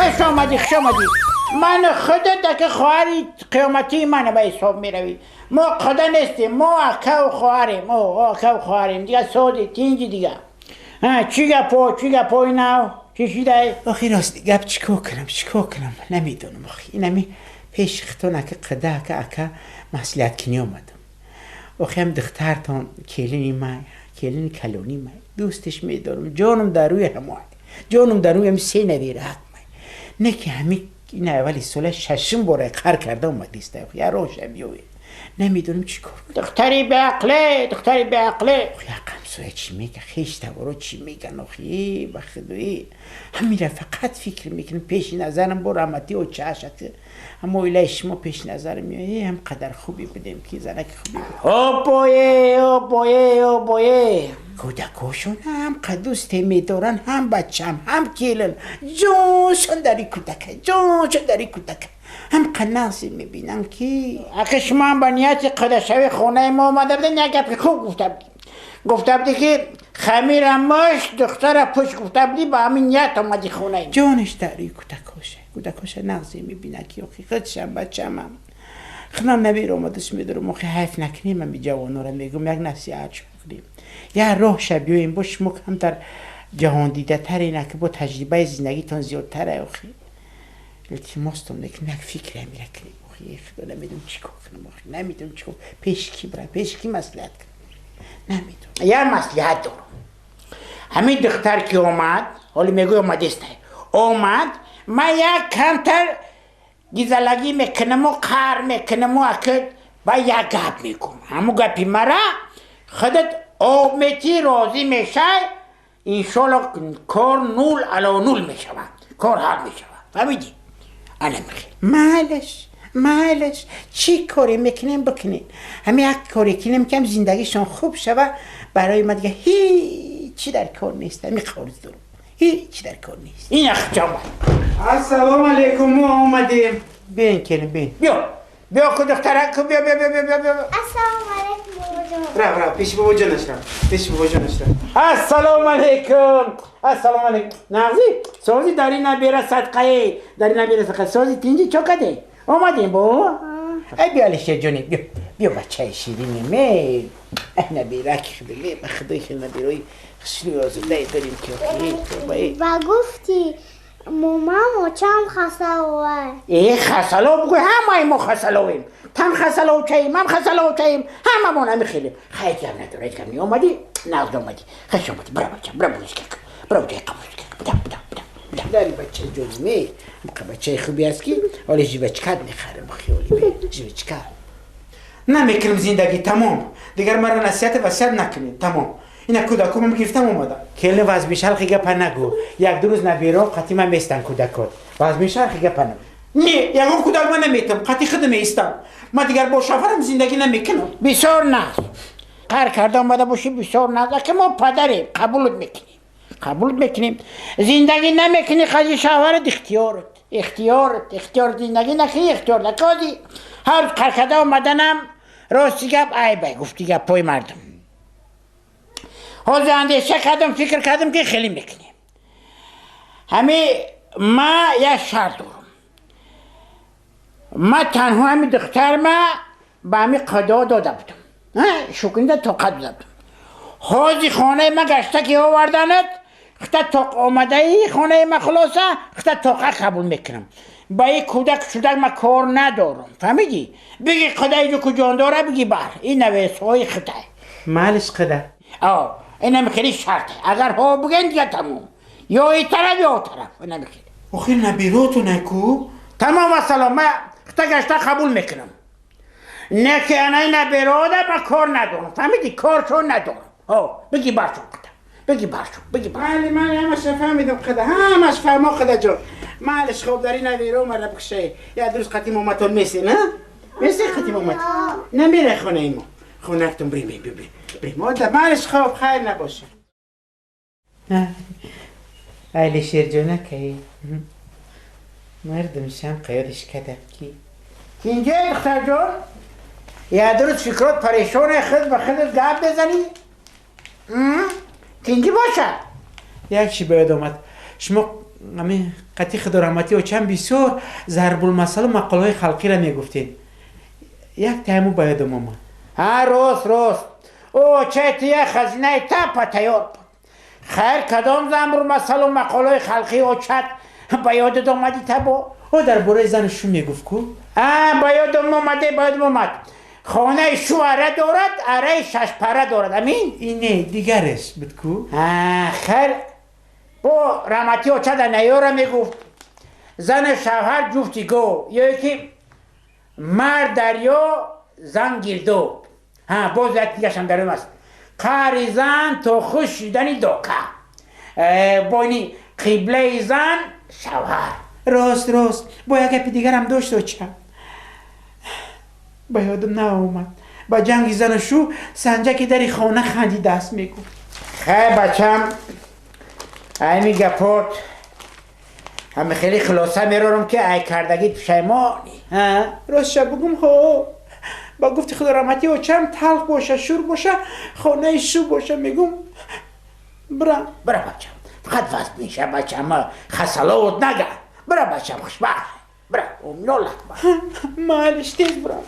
Хуш омадӣ, хуш омадӣ. Ман худат ака хоҳари қиёматии мана ба ҳисоб меравӣ. Мо қуда нестем, мо акаву хоҳарем, акаву хоҳарем. Дига соди, тинҷи дига. Чӣ гапо, чӣ гапои нав? Чӣ шидай? Охи рости гап чикор кунам, чикор кунам? Намедонам охи. Инами пеши хитон ака қуда ака ака маслиҳаткунӣ омадам. Охи ҳам духтартон келини май, келини калони май. Дӯсташ медорам, ҷонам дар рӯи ҳамоай. Ҷонам дар рӯи ҳами се навираак май. Не ки ҳами ин аввали сола шашум бора қар карда омадист. Я роша биёед. Намедонам чӣ кор кунам. Духтари беақле, духтари беақле. Охи ҳамсоя чӣ мега, хеш таворо чӣ меган охи, ба худои. Ҳамира фақат фикр мекунам, пеши назарам бо раҳмати очааш аки. Ҳама оилаи шумо пеши назарам меояд. Ҳам қадар хубе будем ки занаки хубе буд. Обое, обое, обое. Кӯдакошон ҳам қаддӯсте медоранд, ҳам бачам, ҳам келин. Ҷоншон дар ин кӯдака, ҷоншон дар ин кӯдака. Ҳам қанағзе мебинам ки ака шумо ҳам ба нияти қадашавии хонаи мо омада будед, як гапи хуб гуфта будӣ. Гуфта будӣ ки хамира муш, духтара пуш гуфта будӣ, ба ҳамин ният омадӣ хонаи мо. Ҷонаш дар рӯи кӯдакоша. Кӯдакоша нағзе мебинад ки охи худшам бачамам. Худам набир омадаш медорам, охи ҳайф накунем ами ҷавонора мегӯм як насиҳат кунем. Як роҳша биёем бо шумо камтар ҷаҳондидатаре ки бо таҷрибаи зиндагитон зиёдтаре охи. Илтимостон мекунем як фикре амира кунем. Охи худо намедонам чӣ кор кунам охи, намедонам чӣ кор, пеши кӣ бирам, пеши кӣ маслиҳат кунам. Намедонам. Як маслиҳат дорам. Ҳамин духтар ки омад, ҳоли мегӯй омадестай. Омад, ман як камтар гизалагӣ мекунаму қар мекунаму ака ба як гап мекунам. Ҳамун гапи мара худат об метӣ, розӣ мешай, иншолло кор нул ало нул мешавад. Кор ҳал мешавад. Фаҳмидӣ? Ана мехел. Майлаш, майлаш, чӣ коре мекунем бикунем. Ҳами як коре кунем ки ҳам зиндагишон хуб шава, барои ма дига ҳечи дар кор нест. Ҳами қарз дорам. Ҳечи дар кор нест. Ин ахҷома. Ассалому алайкум, мо омадем. Бин келин, бин. Биё. Биё ку духтарак, ку биё, биё, биё, биё, биё. Ассалому алайкум бобоҷон. Рав, рав, пеши бобоҷонаш рав. Пеши бобоҷонаш рав. Ассалому алайкум. Ассалому алайкум. Нағзи? Сози дар ин набера садқае, дар ин набера садқа. Сози тинҷи чо каде? Омадем бо? Ай биё Алишер ҷони, биё. Биё бачаи ширини ме. Ай набираки худо, ба худои хел набирои хушрӯи озодае дорем ки охи, тобаи. Ва гуфти момам очам хасаловай. Э, хасалов бигӯй, ҳамаи мо хасаловем. Тан хасаловчаем, ман хасаловчаем, ҳамамон ҳами хелем. Хай гап надора, ҳеҷ гап не. Омадӣ, нағз омадӣ. Хуш омадӣ. Бира бача, бира булишка. Бира ҷои қабулишка. Буда, буда, буда. Дари бача ҷони ме. Ҳамқа бачаи хубе аст ки ҳоли жвачкат мехарем, хиёли ме. Жвачка. Намекунам зиндагӣ, тамом. Дигар маро насиҳат васият накунед, тамом. Ина кӯдакомам гирифтам омадам. Келин вазмишалқи гапа нагӯ. Як ду рӯз наберон қатӣ ман местан кӯдакот. Вазмишалқи гапа нагӯ. Не, ягон кӯдак ман наметам, қатӣ худам меистам. Ман дигар бо шавҳарам зиндагӣ намекунам. Бисёр нағз. Қар карда омада бошӣ, бисёр нағз. Ака мо падарем, қабулут мекунем. Қабулут мекунем. Зиндагӣ намекунӣ, қази шавҳарат ихтиёрат. Ихтиёрат, ихтиёр зиндагӣ накунӣ, ихтиёр накоди. Ҳар рӯз қар карда омаданам рости гап айбай, гуфти гапҳои мардум. Ҳозир андеша кардам, фикр кардам ки хеле мекунем. Ҳами ма як шарт дорам. Ма танҳо ҳами духтарма ба ҳами қадо дода будам. Шукрида тоқат дода будам. Ҳозир хонаи ма гашта ки оварданат, хита тоқ омадаи хонаи ма хулоса, хита тоқа қабул мекунам. Ба ин кӯдак шудак ма кор надорам. Фаҳмидӣ? Биги қадаи ҷу куҷон дора, биги бар. Ин навесҳои хитай. Малиш қада. О, инам хеле шарте. Агар ҳо буген дига тамом. Ё ин тараф, ё о тараф. Инам хеле. Охир набироту наку? Тамом ассалом, ма хита гашта қабул мекунам. Не ки анаи набирода ма кор надорам. Фаҳмидӣ? Коршон надорам. Ҳо, биги баршон қита. Биги баршон, биги баршон. Майли, майли, ҳамаша фаҳмидам қада. Ҳамаш фаҳмо қада ҷон. Майлиш хоб дар ин набиро мара бикшай. Як рӯз қатӣ моматон месен, а? Месен қатӣ моматон? Намерай хонаи мо. Хонактон бирем, бибин. Бирем. Ода, майлиш хоб, хайр набоша. Алишер ҷонакай. Мардум шам қаёдиш кадам ки. Инҷа духтарҷон, як рӯз фикрот парешоне, худ ба худат гап мезанӣ? Тинҷӣ бошад? Як чи ба ёд омад. Шумо Ами қати худораҳматӣ очам бисёр зарбулмасалу мақолаҳои халқиро мегуфтед. Як тайму ба ёдам омад. Ҳа, рост, рост, очаи ту як хазинаи тапа тайёр буд. Хайр, кадом зарбулмасалу мақолаҳои халқии очат ба ёдат омадӣ табо? О, дар бораи зану шу мегуфт ку. А, ба ёдам омаде, ба ёдам омад. Хонаи шу ара дорад, араи шашпара дорад, амин. Ин не, дигареш буд ку. Хайр, бо раҳмати очада наёра мегуфт: зану шавҳар ҷуфти гов, ё ки мард дарё, зан гирдоб. Ҳа, боз як дигашам дарём аст: қаҳри зан то хуш шудани дока, бо ини қиблаи зан шавҳар. Рост, рост, бо як гапи дигарам дошт оча, ба ёдам наомад. Ба ҷанги зану шу санҷаки дари хона хандидааст, мегуфт. Хайр, бачам, ҳами гапот ҳами хеле хулоса мерорам, ки ай кардагӣ пушаймонӣ. Ростша бугум, ҳо, ба гуфти худораҳматӣ очам, талх боша, шур боша, хонаи шу боша, мегум, бира. Бира, бачам, фақат вазн меша, бачам, хасаловот нага. Бира, бачам, хушбахт бира, умнолак. Майлиш, тез бирам.